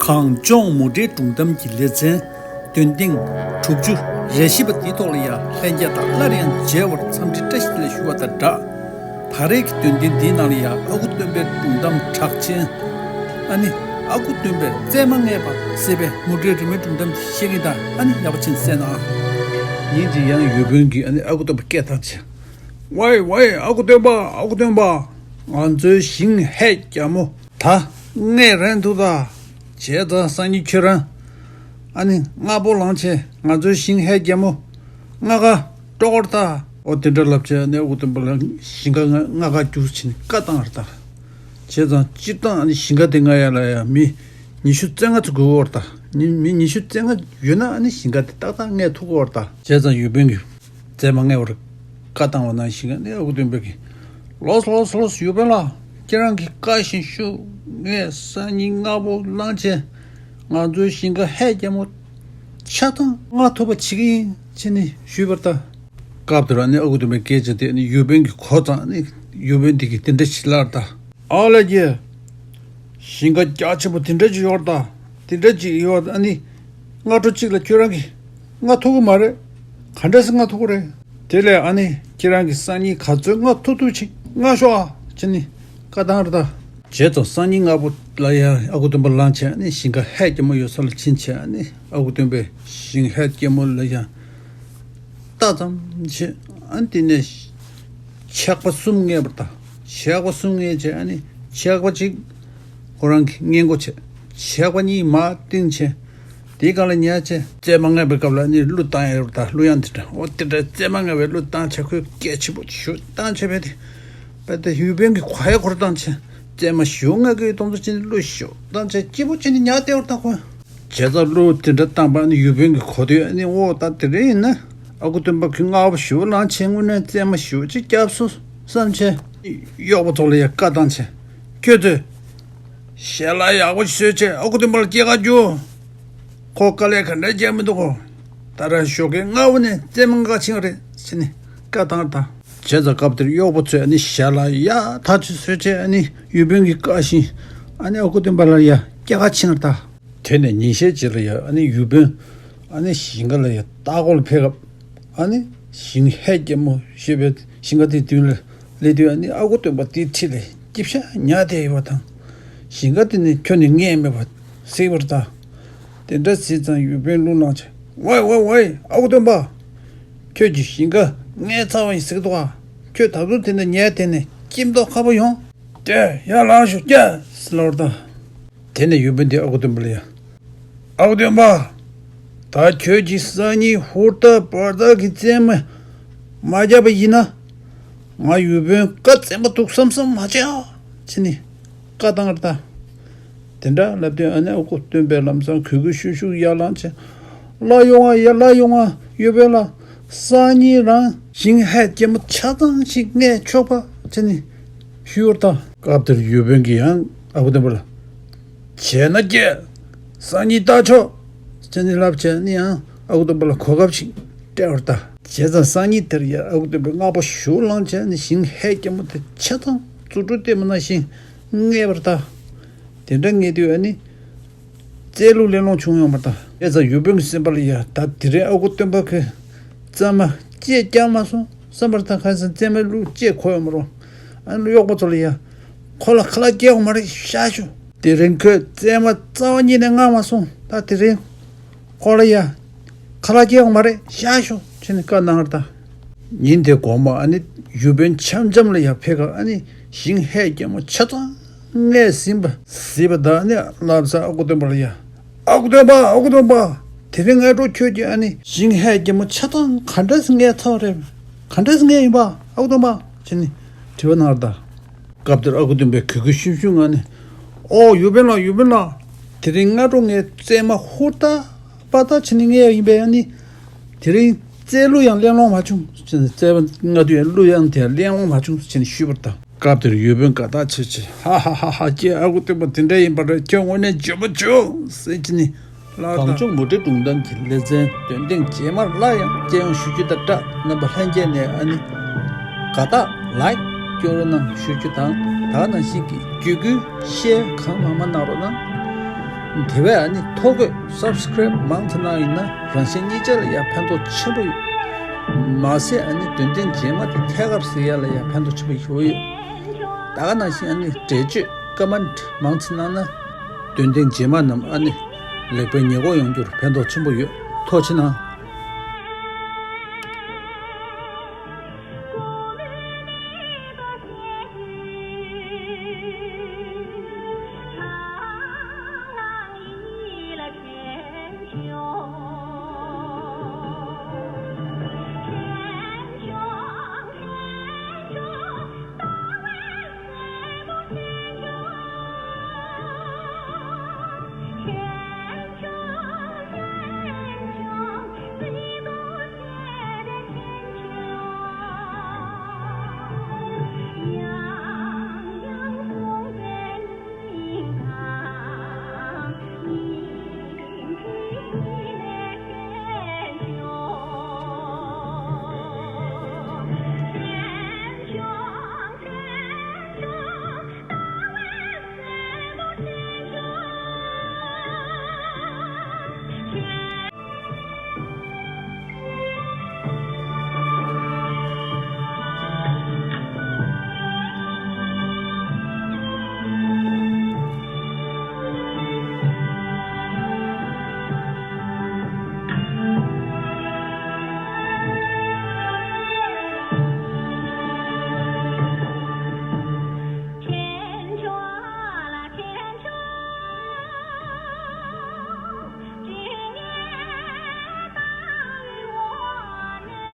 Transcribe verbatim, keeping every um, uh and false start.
གངས་ལྗོངས་མུ་འབྲེལ་སྒྲུང་གཏམ་གྱི་ལེ་ཚན་འདོན་ཐེངས་དྲུག་ཅུ་རེ་བཞི་པ་འདིའི་ཐོག་ལ་ཡང་ལྷན་རྒྱས་དང་སླར་ཡང་མཇལ་བར་འཚམས་འདྲི་བཀྲ་ཤིས་བདེ་ལེགས་ཞུ་བ་དང་སྦྲགས། ད་རེས་ཀྱི་འདོན་ཐེངས་འདིའི་ནང་ལ་ཡང་ཨ་ཁུ་སྟོན་པའི་སྒྲུང་གཏམ་གྲགས་ཅན། ཨ་ནི་ཨ་ཁུ་སྟོན་པས་བཙས་མ་བརྔས་པ་ཟེར་བའི་མུ་འབྲེལ་རི་མོའི་སྒྲུང་གཏམ་དེ་བཤད་ཀྱིན་གདའ། ཨ་ནི་ཡག་པོ་ཅིག་གསན་ཨ། ཉིན་གཅིག་ཡང་ཡུལ་དཔོན་གྱིས་ཨ་ནི་ཨ་ཁུ་སྟོན་པ་སྐད་བཏང་བྱས། ཝེ་ཝེ། ཨ་ཁུ་སྟོན་པ། ཨ་ཁུ་སྟོན་པ། ང་ཚོའི་ཞིང་ཧད་རྒྱ་མོ་ད་བརྔས་རན་འདུག་ད། བྱས་ཙང་སང་ཉིན་ཁྱོད་རང་ཨ་ནི་སྔ་པོ་ལངས་བྱས་ང་ཚོའི་ཞིང་ཧད་རྒྱ་མོ་རྔ་ག་དཀྲོག་གོ་ད། འོ་དེ་འདྲ་ལབ་བྱས་ཨ་ནི་ཨ་ཁུ་སྟོན་པ་ལ་ཞིང་ཁ་རྔ་ག་རྒྱུགས་བྱས་ནས་བཀའ་བཏང་བ་རེད་ད། བྱས་ཙང་སྤྱིར་བཏང་ཨ་ནི་ཞིང་ཁ་དེ་རྔ་ཡ་ལ་ཡ་མི་ཉི་ཤུ་རྩ་ལྔ་ཚོ་དགོས་ཀྱི་ཡོད་རེད་ད། ཉི་མི་ཉི་ཤུ་རྩ་ལྔ་ཡོད་ན་ཨ་ནི་ཞིང་ཁ་དེ་ཏག་ཏག་རྔས་ཐུབ་ཀྱི་ཡོད་རེད་ད། བྱས་ཙང་ཡུལ་དཔོན་གྱིས་བཙས་མ་བརྔས་པར་བཀའ་བཏང་བ་ནང་བཞིན་ཨ་ནི་ཨ་ཁུ་སྟོན་པས་ཀྱིས། ལོས་ལོས་ལོས། ཡུལ་དཔོན་ལགས། ཁྱེད་རང་གིས་བཀའ་བཞིན་ཞུ། ངས་སང་ཉིན་སྔ་པོ་ལངས་བྱས་ང་ཚོའི་ཞིང་ཁ་ཧད་རྒྱ་མོ་ཆ་ཚང་རྔ་ཐུབ་པ་བྱེད་ཀྱི་ཡིན་ཅེས་ནི་ཞུས་པར་ལྟ། སྐབས་དེར་ཨ་ནི་ཨ་ཁུ་སྟོན་པའི་སྐད་ཆ་དེ་ཨ་ནི་ཡུལ་དཔོན་གྱིས་གོ་ཙང་ཨ་ནི་ཡུལ་དཔོན་དེ་གིས་དེ་འདྲ་ཞིག་ལབ་པར་ལྟ། ཨ་ལས་ཀྱི། ཞིང་ཁ་རྒྱ་ཆེན་པོ་དེ་འདྲ་ཅིག་ཡོད་རེད་ད། དེ་འདྲ་ཅིག་ཡོད་ཨ་ནི། སྔ་དྲོ་གཅིག་ལ་ཁྱོད་རང་གིས་རྔ་ཐུབ་ཀྱི་མ་རེད། ག་འདྲ་སེ་རྔ་ཐུབ་ཀྱི་རེད། དེ་ལས་ཨ་ནི་ཁྱེད་རང་གིས་སང་ཉིན་ག་ཚོད་རྔ་ཐུབ་ཐུབ་ཅིག་རྔ་ཤོག་ཨ་ཅེས་ནི་བཀའ་བཏང་རེད་ད། བྱས་ཙང་སང་ཉིན་སྔ་པོ་ལ་ཡ་ཨ་ཁུ་སྟོན་པ་ལངས་བྱས་ཨ་ནི་ཞིང་ཁ་ཧད་རྒྱ་མོ་ཡོད་ས་ལ་ཕྱིན་བྱས་ཨ་ནི་ཨ་ཁུ་སྟོན་པས་ཞིང་ཧད་རྒྱ་མོ་ལ་ཡ་ལྟ་ཙམ་བྱས་ཨ་ནི་དེ་ནས་ཆག་པ་གསུམ་རྔས་པར་ལྟ། ཆག་པ་གསུམ་རྔས་བྱས་ཨ་ནི་ཆག་པ་གཅིག་ཁོ་རང་གིས་རྔན་གོ་བྱས། ཆག་པ་གཉིས་མར་བཏིང་བྱས། དེའི་སྒང་ལ་ཉལ་བྱས། བཙས་མ་བརྔས་པའི་སྐབས་ལ་ཨ་ནི་གླུ་བཏང་ཡོད་རེད་ད། གླུ་དབྱངས་དེ་འདྲ། འོ་དེ་འདྲ་བཙས་མ་བརྔས་པའི་གླུ་བཏང་བྱས་ཁོས་སྐད་ཆེན་པོ་ཞིག་བཏང་བྱས་པས་དེ། པས་དེ་ཡུལ་དཔོན་གྱིས་གོ་ཡ་གོ་ར་བཏང་བྱས། བཙས་མ་ཞིག་བརྔས་ཀྱི་ཡོད་མདོག་མདོག་བྱས་ནས་གླུ་ཞིག་བཏང་བྱས་སྐྱིད་པོ་བྱས་ནས་ཉལ་བསྡད་པར་ལྟ་ཁོ། བྱས་ཙང་གླུ་དེ་འདྲ་བཏང་པ་ཨ་ནི་ཡུལ་དཔོན་གྱིས་གོ་དུས་ཨ་ནི་འོ་ད་དེ་རིང་ཡིན་ན་ཨ་ཁུ་སྟོན་པ་ཁོས་རྔ་པོ་ཞིག་བླངས་བྱས་དངོས་གནས་བཙས་མ་ཞིག་ཅིག་བརྒྱབ་སོང་བསམ་བྱས། གཡོག་པོ་ཚོ་ལ་ཡ་བཀའ་བཏང་བྱས། ཁྱོད་ཚོས་ཞལ་ལག་ཡག་པོ་ཞིག་བཟོས་བྱས་ཨ་ཁུ་སྟོན་པ་ལ་སྐྱེལ་ག་རྒྱུགས། ཁོ་དཀའ་ལས་ག་འདྲ་བརྒྱབ་མི་འདུག་གོ། ད་རང་ཞོགས་ཀས་སྔ་པོ་ནས་བཙས་མ་རྔ་ག་ཕྱིན་པ་རེད་ཟེར་ནས་བཀའ་བཏང་བ་དང་། བྱས་ཙང་སྐབས་དེར་གཡོག་པོ་ཚོས་ཨ་ནི་ཞལ་ལག་ཡག་ཐག་ཆོད་བཟོས་བྱས་ཨ་ནི་ཡུལ་དཔོན་གྱི་བཀའ་བཞིན་ཨ་ནི་ཨ་ཁུ་སྟོན་པ་ལ་ཡ་སྐྱེལ་ག་ཕྱིན་པ་དང་། དེ་ནས་ཉིན་ཤས་རྗེས་ལ་ཡ་ཨ་ནི་ཡུལ་དཔོན་ཨ་ནི་ཞིང་ཁ་ལ་ཡ་ལྟ་སྐོར་ལ་ཕེབས་སྐབས་ཨ་ནི་ཞིང་ཧད་རྒྱ་མོ་ཞེས་པའི་ཞིང་ཁ་དེའི་མདུན་ལ་སླེབས་དུས་ཨ་ནི་ཨ་ཁུ་སྟོན་པ་དེའི་འཁྲིས་ལ་སྐྱིད་ཤག་ཉལ་བསྡད་ཡོད་པ་དང་། ཞིང་ཁ་དེ་ནི་ཁྱོན་ནས་རྔས་མེད་པ་གཟིགས་པར་གདའ། དེ་འདྲ་གཟིགས་ཙང་ཡུལ་དཔོན་གླུ་བླངས་བྱས། ཝེ་ཝེ་ཝེ། ཨ་ཁུ་སྟོན་པ། ཁྱོད་ཀྱི་ཞིང་ཁ་རྔས་ཚར་བ་ཡིན་གཟིགས་འདུག་ག། ཁྱོད་ད་དུང་དེ་འདྲ་ཉལ་བསྡད་ནས་སྐྱིད་མདོག་ཁ་པོ་ཡོང་། ཀྱེ་ཡར་ལངས་ཤོག་ཀྱེ་ཟེར་ལབ་པར་གདའ། དེ་ནས་ཡུལ་དཔོན་དེས་ཨ་ཁུ་སྟོན་པ་ལ་ཡ། ཨ་ཁུ་སྟོན་པ། ད་ཁྱོད་ཀྱིས་སང་ཉིན་ཧུར་ཐག་བར་ཐག་གིས་བཙས་མ་མ་བརྒྱབ་པ་ཡིན་ན། ང་ཡུལ་དཔོན་བཀའ་བཙན་པོ་འདུག་བསམ་བསམ་མ་བྱེད་ཨ། ཅེས་ནི་བཀའ་བཏང་བ་རེད་ད། དེ་འདྲ་ལབ་དུས་ཨ་ནི་ཨ་ཁུ་སྟོན་པས་ལམ་སང་གུས་གུས་ཤུགས་ཤུགས་ཡར་ལངས་བྱས། ལགས་ཡོང་ང་ཡ། ལགས་ཡོང་ང་། ཡུལ་དཔོན་ལགས། སང་ཉིན་རང་ཞིང་ཧད་རྒྱ་མོ་ཆ་ཚང་ཞིག་རྔས་ཆོག་པ་ཅེས་ནི་ཞུས་པར་གདའ། སྐབས་དེར་ཡུལ་དཔོན་གྱིས་ཡང་ཨ་ཁུ་སྟོན་པ་ལ། བྱས་ན་ཀྱེ། སང་ཉིན་ལྟ་ཆོག་ཅེས་ནི་ལབ་བྱས་ནི་ཡང་ཨ་ཁུ་སྟོན་པ་ལ་གོ་སྐབས་ཤིག་སྤྲད་པར་གདའ། བྱས་ཙང་སང་ཉིན་དེར་ཡང་ཨ་ཁུ་སྟོན་པས་རྔ་པོ་ཞིག་བླངས་བྱས་ནི་ཞིང་ཧད་རྒྱ་མོ་དེ་ཆ་ཚང་རྫུ་འཕྲུལ་ལྟད་མོ་ནང་བཞིན་རྔས་པར་གདའ། དེ་འདྲ་རྔས་དུས་ཨ་ནི་བཙས་ལུག་གླེང་སློང་བྱུང་ཡོང་བར་གདའ། བྱས་ཙང་ཡུལ་དཔོན་གྱི་སེམས་པ་ལ་ཡ་ད་དེ་རིང་ཨ་ཁུ་སྟོན་པ་གིས་བཙས་མ་གཅིག་བརྒྱབ་མ་སོང་བསམ་པར་གདའ། གང་ཟེར་བཙས་མའི་ལུག་གཅིག་གོ་ཡོང་མ་རུང་། ཨ་ནི་གཡོག་པོ་ཚོ་ལ་ཡ། ཁོ་ལ་ཁ་ལག་སྐྱེལ་ཡོང་མ་རེད་ཤག་ཤོག་དེ་རིང་ཁོས་བཙས་མ་རྩ་བ་ཉིད་ནས་མངགས་མ་སོང་། ད་དེ་རིང་ཁོ་ལ་ཡ་ཁ་ལག་སྐྱེལ་ཡོང་མ་རེད་ཤག་ཤོག་ཅེས་ནི་བཀའ་གནང་བར་གདའ། ཉིན་དེ་དགོང་མོ་ཨ་ནི་ཡུལ་དཔོན་འཆམ་འཆམ་ལ་ཡ་ཕེབས་སྐབས་ཨ་ནི་ཞིང་ཧད་རྒྱ་མོ་ཆ་ཚང་རྔས་ཟིན་པ་གཟིགས་པ་དང་ཨ་ནི་ལམ་སང་ཨ་ཁུ་སྟོན་པ་ལ་ཡ། ཨ་ཁུ་སྟོན་པ། ཨ་ཁུ་སྟོན་པ། དེ་རིང་སྔ་དྲོ་ཁྱོད་ཀྱིས་ཨ་ནི་ཞིང་ཧད་རྒྱ་མོ་ཆ་ཚང་ག་འདྲ་སེ་རྔས་ཚར་བ་རེད། ག་འདྲ་སེ་རྔས་ཡིན་པ་ཨ་ཁུ་སྟོན་པ་ཅེས་ནི་དྲི་བ་གནང་བར་གདའ། སྐབས་དེར་ཨ་ཁུ་སྟོན་པས་གུས་གུས་ཤུམ་ཤུམ་ངང་ནས། ཨོ་ཡུལ་དཔོན་ལགས། ཡུལ་དཔོན་ལགས། དེ་རིང་སྔ་དྲོ་ངས་བཙས་མ་ཧུར་ཐག་པ་ཐག་བྱས་ནས་རྔས་ཡ་ཡིན་པས་ཨ་ནི། དེ་རིང་བཙས་ལུག་ཡང་གླེང་སློང་མ་བྱུང་ཅེས་ནི་བཙས་པ་རྔ་དུས་ཡང་གླུ་དབྱངས་དེ་ཡང་གླེང་སློང་མ་བྱུང་ཅེས་ནི་ཞུས་པར་གདའ། སྐབས་དེར་ཡུལ་དཔོན་དགའ་ཐག་ཆོད་ཀྱིས་ཧ་ཧ་ཧ་ཧ། ཀྱེ་ཨ་ཁུ་སྟོན་པ་དེ་འདྲ་ཡིན་པ་རེད། ཁྱོད་དངོས་གནས་འཇོན་པོ་བྱུང་ཟེར་གྱིས་ནི་ལབ་པར་གདའ། གངས་ལྗོངས་མུ་འབྲེལ་སྒྲུང་གཏམ་གྱི་ལེ་ཚན་འདོན་ཐེངས་རྗེས་མར་སླར་ཡང་སྤྱི་ཡོངས་ཞུ་རྒྱུ་དང་སྦྲགས་རྣམ་པ་ལྷན་རྒྱས་ནས་ཨ་ནི་དགའ་རྟགས་ལའིཀ་སྐྱོར་རོགས་གནང་ཞུ་རྒྱུ་དང་ད་ག་ནང་བཞིན་གྱི་བརྒྱུད་སྐུལ་ཤེར་གང་མང་མང་གནང་རོགས་གནང་། དེ་བས་ཨ་ནི་ཐོ་འགོད་སབ་སི་ཀ་རེབ་མང་ཙམ་གནང་ཡིན་ན་རང་གཞན་གཉིས་ཆ་ལ་ཡང་ཕན་ཐོགས་ཆེན་པོ་ཡོད། མ་ཟད་ཨ་ནི་འདོན་ཐེངས་རྗེས་མ་དེ་ཐད་ཀར་གཟིགས་ཡ་ལ་ཡང་ཕན་ཐོགས་ཆེན་པོ་ཡོད་ཡོད། ད་ག་ནང་བཞིན་ཨ་ནི་འགྲེལ་བརྗོད་ཀོ་མེན་ཊི་མང་ཙམ་གནང་ན་འདོན་ཐེངས་རྗེས་མ་རྣམས་ཨ་ནི་ལེགས་པའི་ཉེས་འགོག་ཡོང་རྒྱུར་ཕན་ཐོགས་ཆེན་པོ་ཡོད། ཐུགས་རྗེ་གནང་།